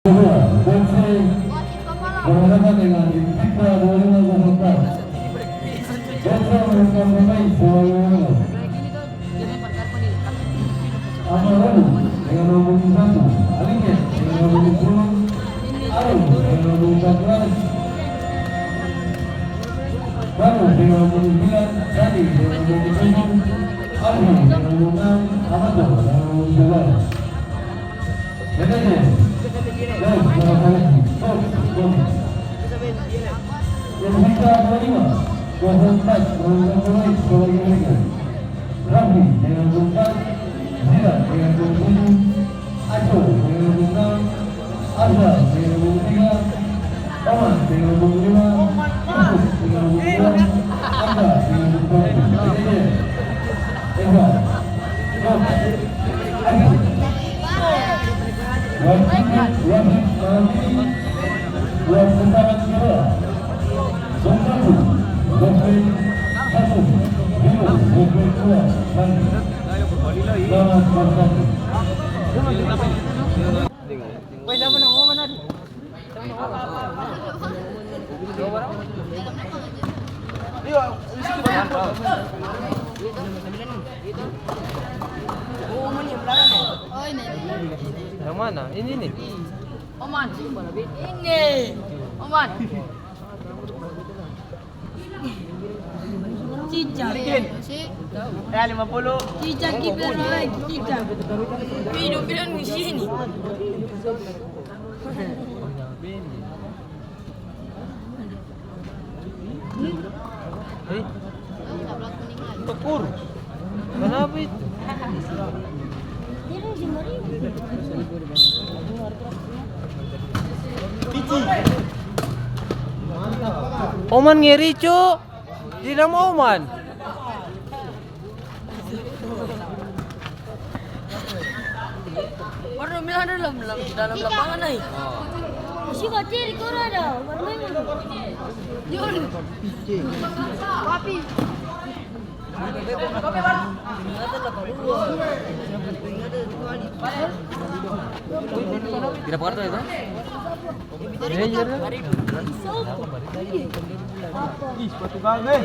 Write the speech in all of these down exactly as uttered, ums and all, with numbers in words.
Kedua, Bokse berhadapan dengan Invicta dua lima kosong empat. Bokse menurunkan pemain sebagai Amarulu dengan nomor punggung satu, Aliket dengan nomor punggung sepuluh, Arul dengan nomor punggung empat belas, Banu dengan nomor punggung sembilan, Sani dengan nomor punggung tujuh, Alfi dengan nomor enam, Amato dengan nomor tujuh belas. Selanjutnya, guys, para seleksi, stop, stop. Yang bisa dua lima, kosong empat, kosong satu, sebagai berikut. Rafli dengan nomor empat, Zira dengan nomor tujuh, Aco dengan nomor enam, Azra dengan nomor tiga, Oman dengan nomor lima, Yusuf dengan nomor dua, Angga dengan nomor satu. Eza, Eza, Eza. Wasit, wasit malam ini, buat putaran kedua. Satu, Bosbek satu, Bimo, Bosbek dua, Bali. Selamat bertanding. Yang mana? Ini nih. Oman. Ini. Oman. Cica. Ya, lima puluh. Cica, kiper lagi, Cica. Ih, dong bilang di sini. Eh? Tekur. Kenapa itu? Oman ngeri, cu. Di nama Oman. Baru dong bilang ada dalam, dalam, dalam lapangan, ai. Isi bateri kor ada, baru main. Jol. Papi. Tidak pengerti itu? Ih, sepatu gagal, eh.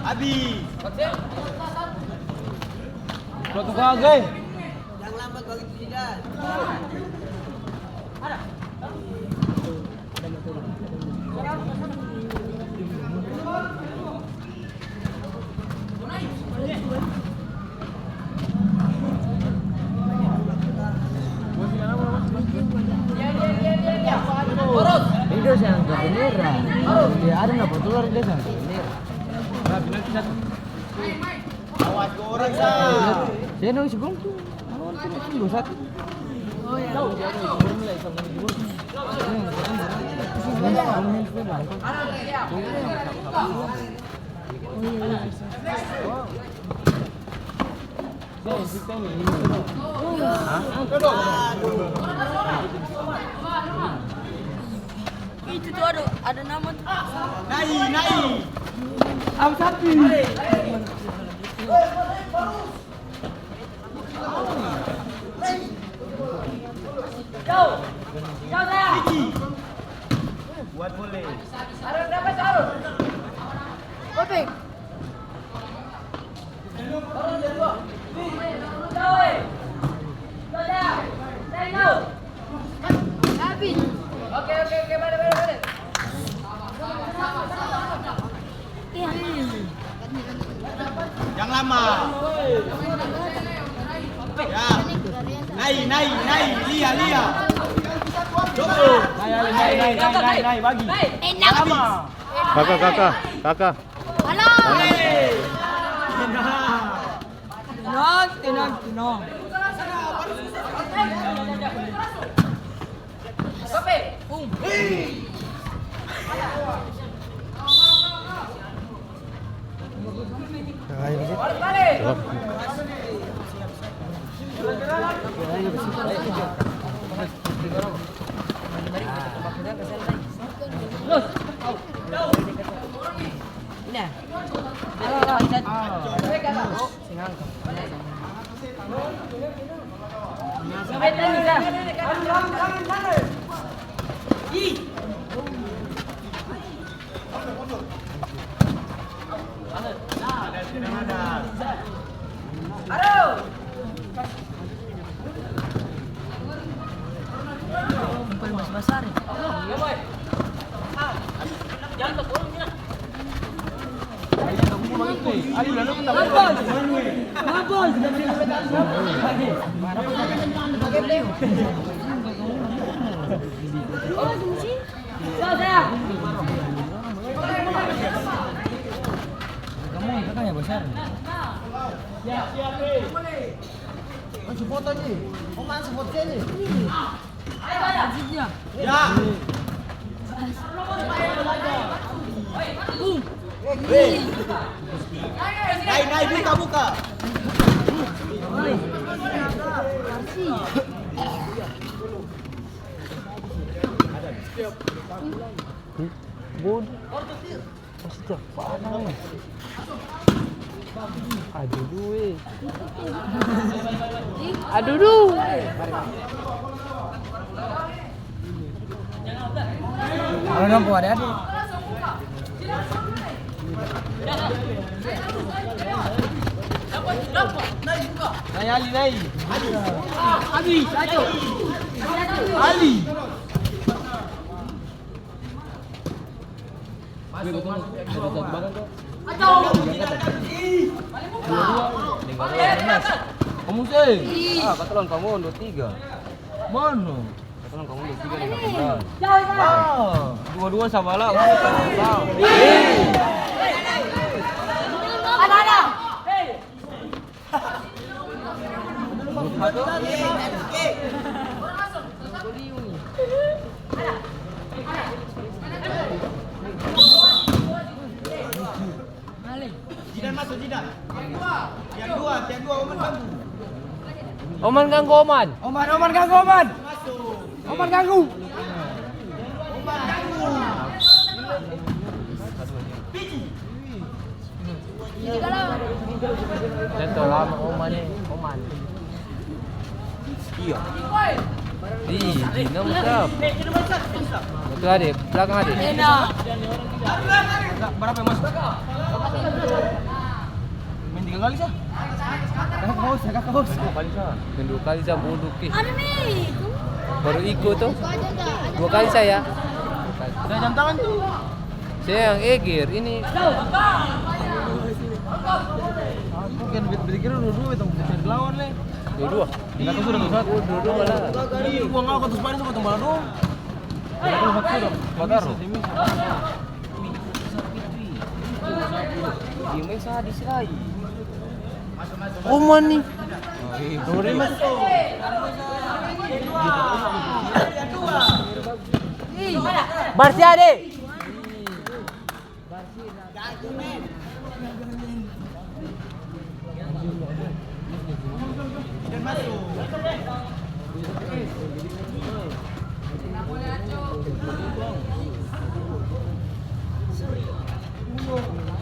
Abis. Sepatu gagal, eh. Ini dia yang kartu merah. Dia ada napa tuh, dia yang kartu merah. Awas goreng, sa. Saya nang sebelum tuh. Itu tuh ada, ada nama tuh. Nai, nai. Am sapi. Buat boleh. Ope. Yang lama. Ya. Nai, nai, nai. Lia, lia. Joko. Nai, nai, nai, bagi. Lama. Kaka, kaka, kaka. Halo. Tenang, tenang, tenang. Langsung foto ji. Om langsung foto ji. Ya. Nai, nai, buka, buka. Bodoh. Pasti tiap parah nih. Aduh, duh, eh. Aduh, duh. Ada dong, ada, ada. Nai, Ali, nai. Ali. Kamu seng? Ah, kata lawan kamu dua tiga. Mana? Kata lawan kamu dua tiga nih, delapan belas. Ah, dua-dua sabalah, kamu sabalah. Ada, ada. Jidan maso, Jidan. Tiang dua, tiang dua, Oman ganggu. Oman ganggu, Oman. Oman, Oman ganggu, Oman. Oman ganggu. Oman ganggu. Piji. Contoh lama Oman ni, Oman. Iya. Ih, Dina mantap. Betul, Ade. Belakang, Ade. Berapa yang masuk? Main tiga kali sah. Kakak haus ya, kakak haus. Dua kali sah. Main dua kali sah, bodoh ke. Baru iko tuh. Dua kali sah ya. Udah jam tangan tuh. Saya yang eger ini. Aku kan pikir dua-dua itu bisa dilawan, Le. Dua-dua? Iya, aku sudah satu. Oh, dua-dua malah. Iya, gua ngau kata Spanyol sama tembala dong. Aku satu sudah. Batar. Bisa, bisa. Dia main sadis lai. Oman nih. Sorry, Mas. Barsi ade.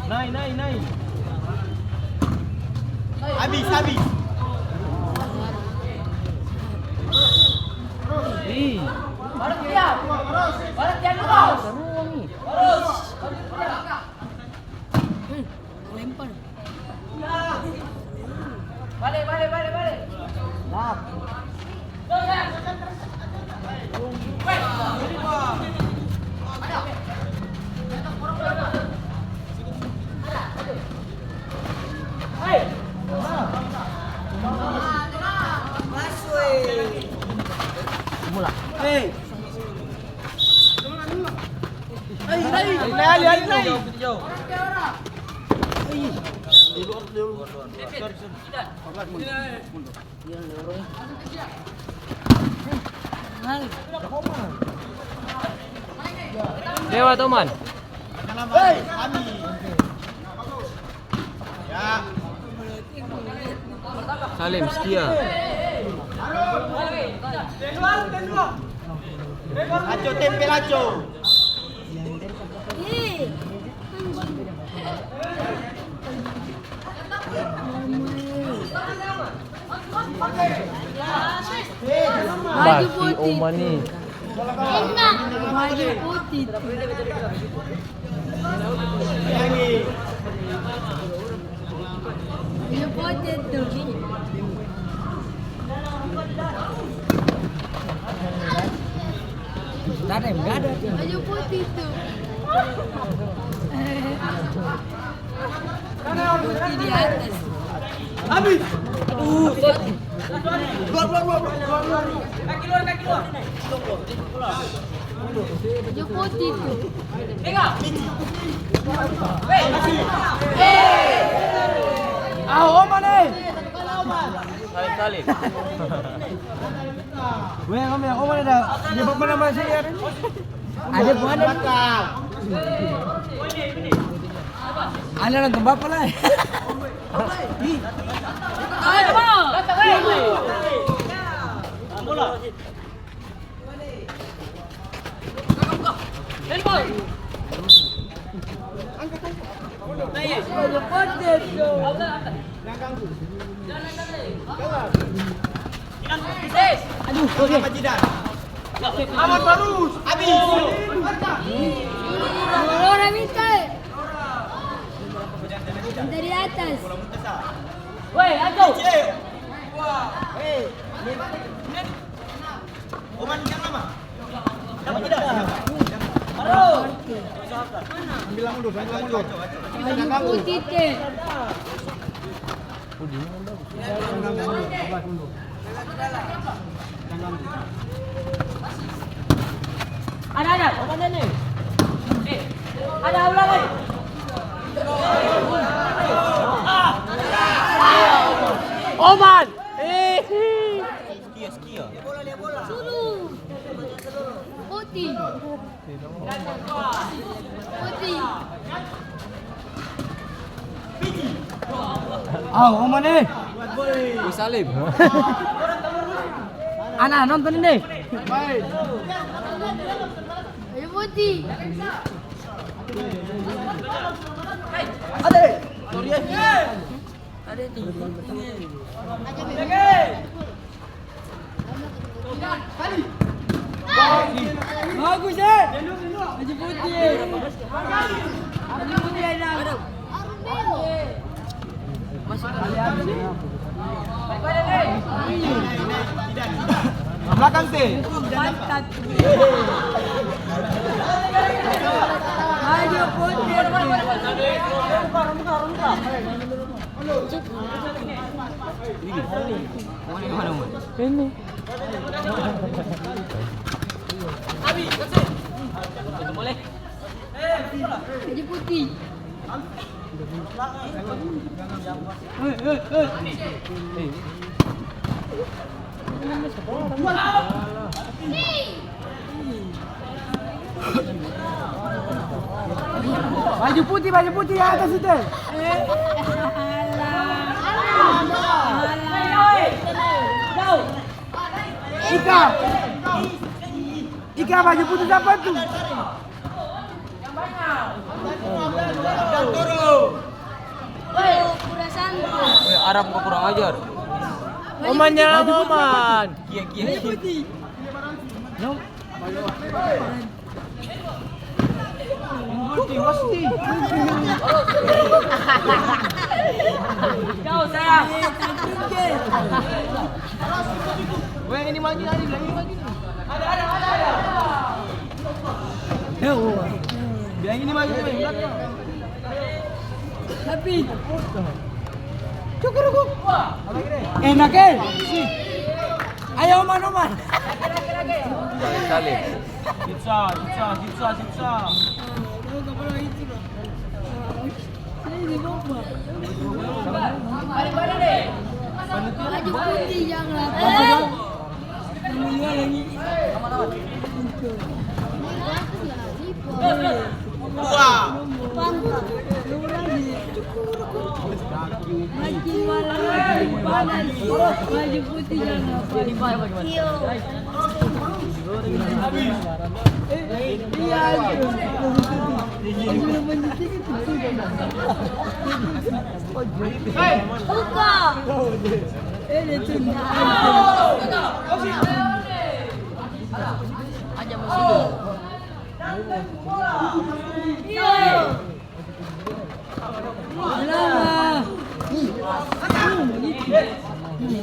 Nai, nai, nai. Abis, abis. Ih. Baru tiang. Baru tiang dulu. Terus. Terus. Lempar. Bale, bale, bale, bale. Lap. Mula. Hei. Lewat, Oman. Salim, setia. Aco, tempel, Aco. Baju putih. Baju putih. Baju putih tuh. Baju putih tuh. Di atas. Habis. Aduh. Keluar, keluar, keluar, keluar, keluar. Kaki luar, kaki luar. Jokoti tuh. Ah, Oman, eh. Salim, salim. Weh, Om, ya, Om ada jawab mana masih ya? Ada pun ada. Ada nonton bapak lah. Aduh, oke. Aman terus, habis. Orang minta. Dari atas. Woi, ayo. Oman, jangan lama. Dapat tidak? Ambil mundur, ambil mundur. Ayo, putih teh. Ada, ada. Ada ulang, eh. Oman. Eh. Suruh. Putih. Putih. Au, Oman e. Wih, Salim. Ana, nonton ini. Ayo, putih. Ade. Sorry, eh. Ada nih. Bagus, eh. Baju putih, eh. Baju putih, eh. Masuk. Belakang, teh. Pantat. Baju putih, eh. Ini. Baju putih. Baju putih, baju putih yang atas itu. Ika. Ika, baju putih siapa tuh? Woi, Arab kau kurang ajar. Oman nyala, Oman. Kia, kia, kia. Kau, sayang. Weh, ini maju, ini maju. Bilang ini maju, ini maju. Tapi. Cukuruku. Enak, eh. Ayo, Oman, Oman. Salim, Salim. Siksa, siksa, siksa, siksa. Baju putih yang lapar. Wah. Baju putih yang lapar. Iya, iya. Buka. Aja masuk.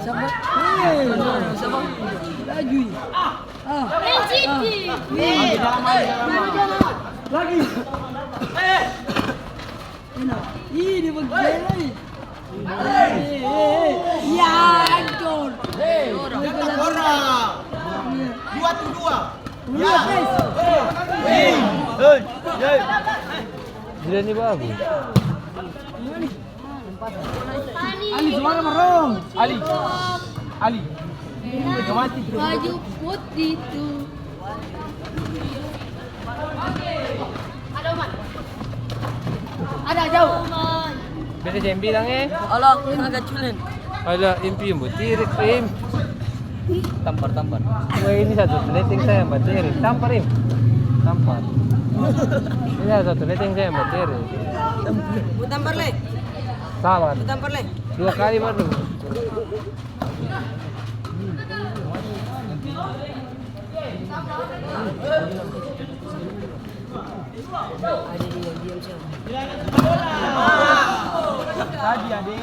Sabar. Hei. Sabar. Laju. Ah. Ah. Lagi. Enak. Ih, dia begini. Hei, hei, hei. Ya, ancur. Hei, orang. Dua tu dua. Ya. Hei, hei, hei. Gila ni bagus. Ali, suara barong. Ali. Ali. Baju putih tu. Ada jauh. Beta seng bilang, eh. Alah, agak culun. Alah, Im, Im, butirik, Im. Tampar, tampar. Weh, ini satu leteng saya yang bateri. Tampar, Im. Tampar. Ini satu leteng saya yang bateri. Mau tampar, le? Sabar. Mau tampar, le? Dua kali baru. Tadi, Ade.